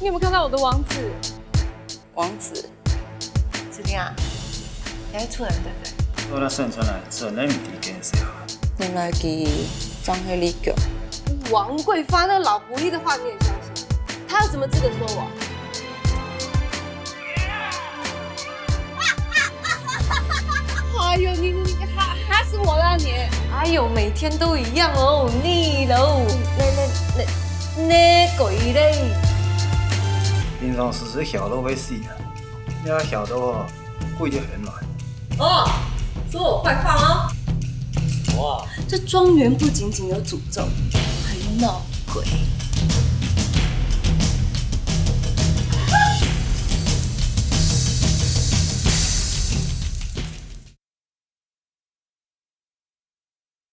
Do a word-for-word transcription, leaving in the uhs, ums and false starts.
你有没有看到我的王子？王子，子婷啊，你还出来对不对？我那生出来，真的毋知见笑。原來佢正係李強。王桂發那老狐狸的話你也相信？他有什么资格说我？哎呦，你你你吓吓死我了你！哎呦，每天都一样哦，你喽，那那那那鬼嘞！平常时是晓得会死啊，你要晓得哦，鬼就很软。哦，说我坏话哦。什么啊？这庄园不仅仅有诅咒，还有闹鬼。